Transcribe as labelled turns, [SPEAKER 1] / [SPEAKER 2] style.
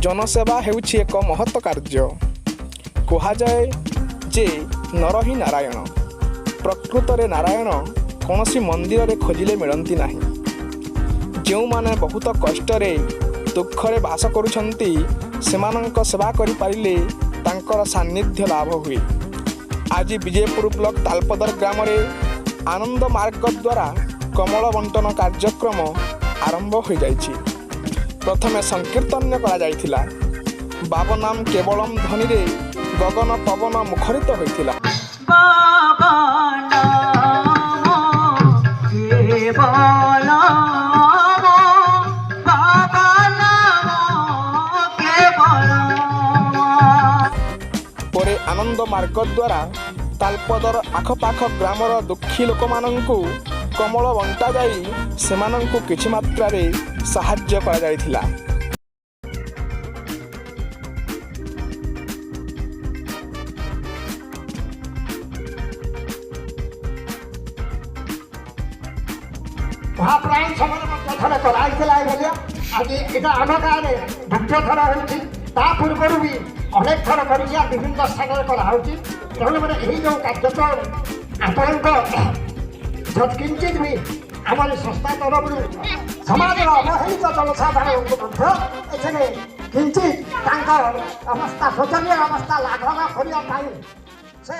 [SPEAKER 1] ଜନସେବା ହେଉଛି ଏକ ମହତ କାର୍ଯ୍ୟ। କୁହାଯାଏ ଯେ ନର ହିଁ ନାରାୟଣ। ପ୍ରକୃତରେ ନାରାୟଣ କୌଣସି ମନ୍ଦିରରେ ଖୋଜିଲେ ମିଳନ୍ତି ନାହିଁ। ଯେଉଁମାନେ ବହୁତ କଷ୍ଟରେ ଦୁଃଖରେ ବାସ କରୁଛନ୍ତି, ସେମାନଙ୍କ ସେବା କରିପାରିଲେ ତାଙ୍କର ସାନ୍ନିଧ୍ୟ ଲାଭ ହୁଏ। ଆଜି ବିଜେପୁର ବ୍ଲକ ତାଲପଦର ଗ୍ରାମରେ ଆନନ୍ଦ ମାର୍ଗ ଦ୍ୱାରା କମଳ ବଣ୍ଟନ କାର୍ଯ୍ୟକ୍ରମ ଆରମ୍ଭ ହୋଇଯାଇଛି। ପ୍ରଥମେ ସଂକୀର୍ତ୍ତନ କରାଯାଇଥିଲା। ବାବନାମ କେବଳମ ଧ୍ୱନିରେ ଗଗନ ପବନ ମୁଖରିତ ହୋଇଥିଲା।
[SPEAKER 2] ବାବା ନାମ କେବଳ, ବାବା ନାମ କେବଳ।
[SPEAKER 1] ପରେ ଆନନ୍ଦ ମାର୍ଗ ଦ୍ୱାରା ତାଲପଦର ଆଖପାଖ ଗ୍ରାମର ଦୁଃଖୀ ଲୋକମାନଙ୍କୁ କମଳ ବଣ୍ଟାଯାଇ ସେମାନଙ୍କୁ କିଛି ମାତ୍ରାରେ ସାହାଯ୍ୟ କରାଯାଇଥିଲା।
[SPEAKER 3] ମହାପ୍ରାଣ ସମୟରେ ମଧ୍ୟ ଥରେ କରାହେଇଥିଲା ଏଭଳିଆ। ଆଜି ଏଇଟା ଆମ ଗାଁରେ ଦ୍ୱିତୀୟ ଥର ହେଉଛି। ତା ପୂର୍ବରୁ ବି ଅନେକ ଥର କରିଛି ଆଉ ବିଭିନ୍ନ ସ୍ଥାନରେ କରାହେଉଛି। ତେଣୁ ମାନେ ଏହି ଯେଉଁ କାର୍ଯ୍ୟକ୍ରମ ଆପଣଙ୍କ ଯତ୍କିଞ୍ଚିତ ବି ଆମର ସଂସ୍ଥା ତରଫରୁ ସମାଜର ଅବହେଳିତ ଜନସାଧାରଣଙ୍କୁ ମଧ୍ୟ ଏଥିରେ କିଞ୍ଚିତ ତାଙ୍କ ଅବସ୍ଥା, ଶୋଚନୀୟ ଅବସ୍ଥା ଲାଘବ କରିବା ପାଇଁ ସେ